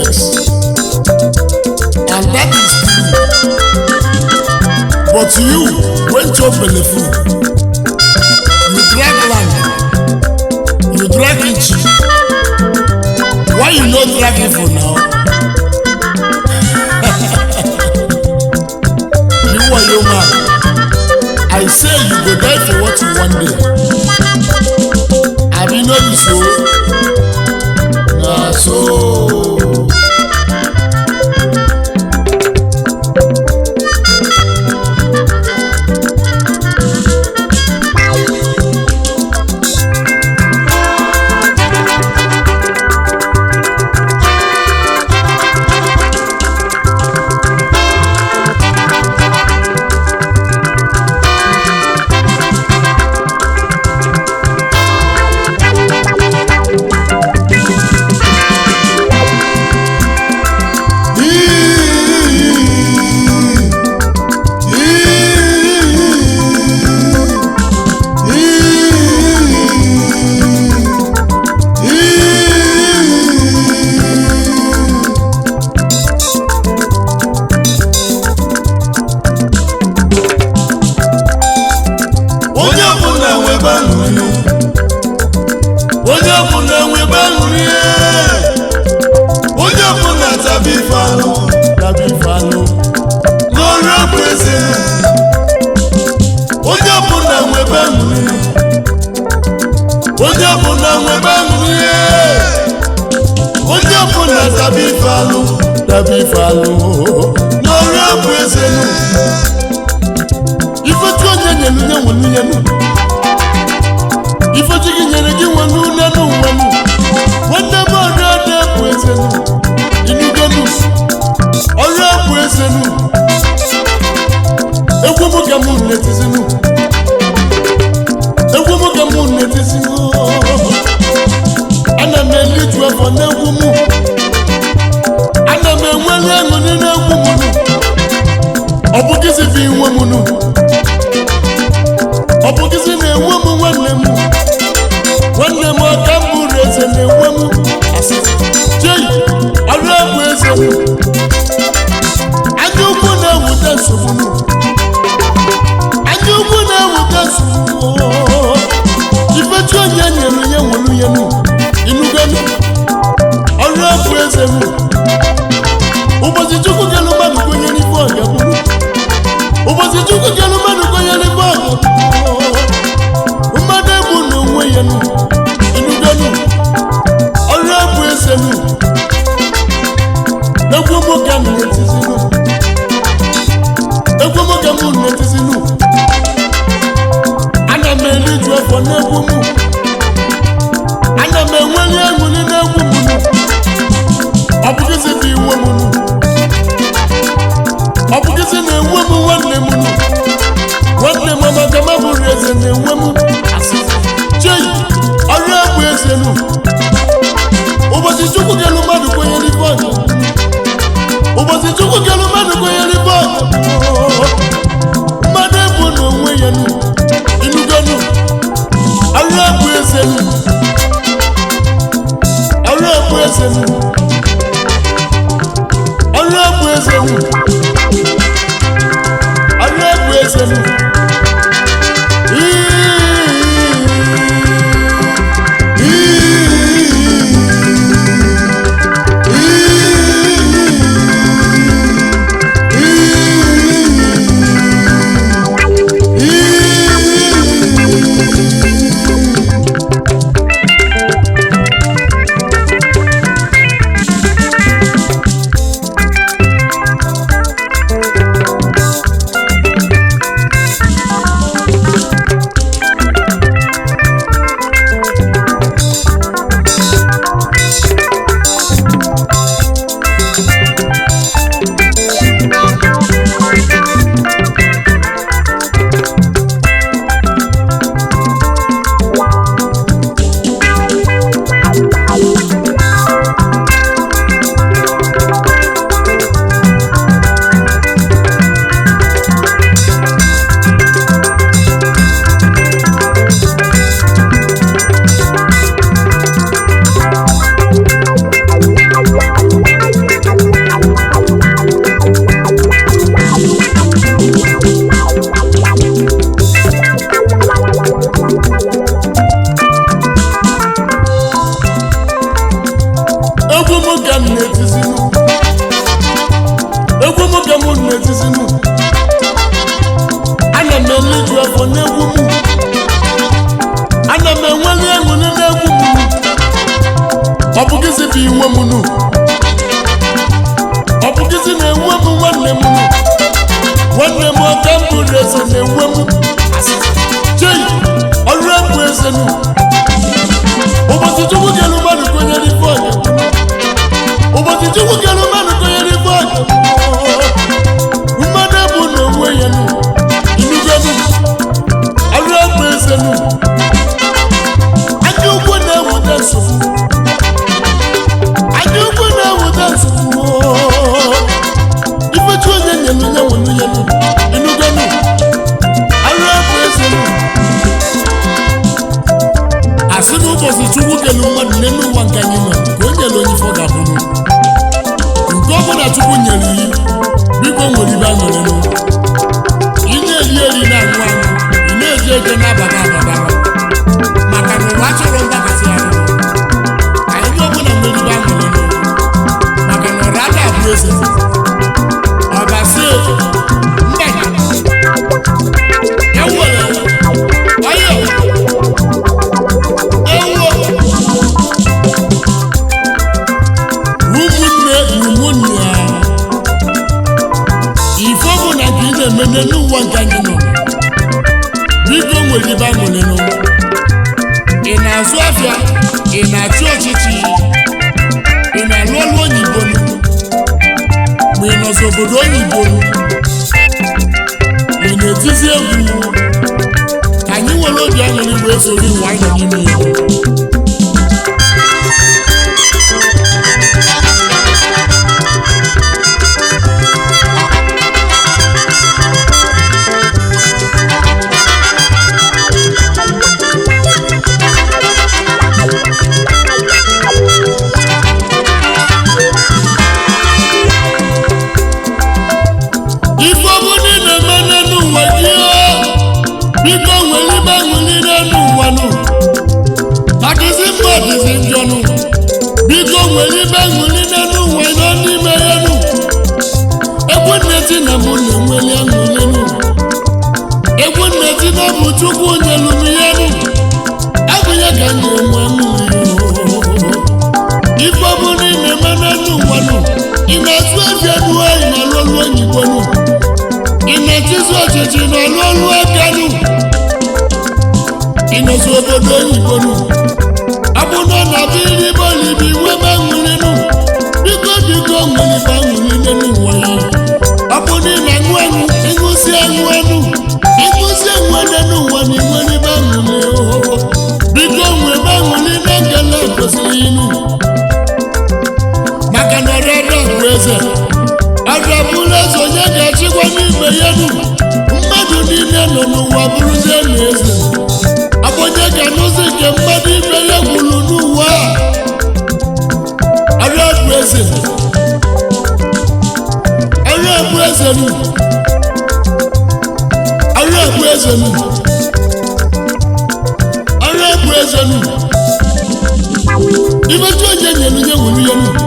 vex, and that is true. But you went to belleful. You drag land, you drag itch. Why you no drag evil now? You wayo man, I say you go die for what you wan day. Abi no be so? Na so. Onye ọbụla nwebe aṅụrị, onye ọbụla nwebe aṅụrị, onye ọbụla taba ife anụ. Tàbí ìfàlù. N'ọrụ abụ eze. Onye ọbụla nwebe aṅụrị, onye ọbụla nwebe aṅụrị, onye ọbụla taba ife anụ. Tàbí ìfàlù. N'ọrụ abụ eze. Ifechi onye nyelu nye nwelu nyelu. Ifechi gị nyere gị nwelu nenu nwelu. Nwanne m, ọrụ na-ebu eze nụ. Inugonu. Ọrụ ebu eze nụ. Egwu m ka mụ na-etizinu. Egwu m ka mụ na-etizinu. Ana m eliju afọ n'egwu mụ. Ana m enweli aṅụrị n'egwu m nụ. Ọ bụ gịzi bụ inwe m nụ? Ọ bụ gịzi na-enwe m nwanne m? Nwanne m, ọka m bụrụ eze na-enwe m. Asị jei, ọrụ bụ eze m. Anya ukwu na-ewute nsogbu nụ. Anya ukwu na-ewute nsogbu. Ifechi onye nyere ya nwere ya nụ. Inugonu ọrụ bụ eze m. Ụbọchị Chukwu kelu mmadụ kwenye n'ife ọ ga-abụrụ. Ụbọchị Chukwu kelu mmadụ kwenye n'ife ọ ga-abụrụ. Mmadụ egbu n'onwe ya nụ. Inugonu ọrụ bụ eze nụ. Egwu m ka m na-etizinu. Egwu m ka m na-etizinu. Ana m eriju afọ n'egwu m. Ana m enweli aṅụrị n'egwu m nụ. Ọ bụ gịzi bụ inwe m nụ? Ọ bụ gịzi na-enwe m nwanne m nụ? Nwanne m, amaka m bụrụ eze na-enwe m. Asị chei, ọrụ bụ eze nụ. Ụbọchị Chukwu kelu mmadụ kwenyere ife ọga. Ụbọchị Chukwu kelu mmadụ kwenyere ife ọga. Mmadụ ebu n'onwe ya nụ. Inugonu ọrụ bụ eze nụ. Ọrụ bụ eze nụ. Ọrụ bụ eze nụ. Ọrụ bụ eze nụ. Ụbọchị Chukwu kere mmadụ konyere ife ọjọọ. Mmadụ bụ n'onwe ya nụ. Inugonu. Arụ bụ eze nụ. Anya ukwu na-ewute nsogbu. Anya ukwu na-ewute nsogbu. Ifechi onye nyelu ya nwelu ya nụ. Inugonu. Arụ bụ eze nụ. Asị na ụbọchị Chukwu kelu mmadụ n'elu ụwa nke anyị nọ ka o nyere onye ife ọ ga-abụrụ. Nke ọ bụla Chukwu nyere iyi, biko nwere ibe aṅụrịnụ. Ị na-eri eri na-aṅụ aṅụ, ị na-eji ego na-abata abata, maka na ụwa chọrọ mgbakasị ahụ. Anyị ndị ọbụla nwere ibe aṅụrịnụ, maka na ọra ada abụ eze. Ọbasi mba ewere ọyọ ewo. Ụmụnne na ụmụnne ya, ife bụ na nke ị na-eme n'ụwa nke anyị nọ, biko nwere ibe aṅụrịnụ. Ị na-azụ afịa, ị na-achị ọchịchị, ị na-alụ ọlụ oyibo nụ, ma ị nọzi obodo oyibo nụ, ị na-etizi egwu, ka anyị nwere obi aṅụrị wee soro ụwa anyị nọ n'ime ya. Ife ọbụla ị na-eme n'elu ụwa gị o, biko nwere ibe aṅụrị n'elu ụwa nụ. Maka isi mma dịzi njọ nụ. Biko nwere ibe aṅụrị n'elu ụwa ị nọ n'ime ya nụ. Egwu nneti na mụ na-enweli aṅụrị nụ. Egwu nneti na mụ Chukwu nyelu m ya nụ. Abụ ya ka m na-enwe aṅụrị o. Ife ọbụla ị na-eme n'elu ụwa nụ, ị na-azụ afịa nụ, ị na-alụ ọlụ oyibo nụ, ị na-achịzụ ọchịchị na-alụ ọlụ aka nụ, ị nọzi obodo oyibo nụ, abụna na bilibolibi nwebe aṅụrị nụ. Biko biko nwere ibe aṅụrị n'elu ụwa ya. Ọ bụ na ị na-aṅụ aṅụ, ịṅụsị aṅụ anụ, ịṅụsị aṅụ n'elu ụwa na inwere ibe aṅụrị o. Biko nwebe aṅụrị na nkele kwesịrị ịnụ, maka na ọrụ ọrụ bụ eze. Ọrụ bụrụ eze, onye ga-achịkwa n'ime ya nụ. Mmadụ niile nọ n'ụwa bụrụzie na eze. Abụ onye ga-anụzi nke mmadụ ibe ya gwuru n'ụwa a. Ọrụ bụ eze. Ọrụ bụ eze nụ. Ọrụ bụ eze nụ. Ọrụ bụ eze nụ. Ife tí onye nyelu ya nwere ya nụ.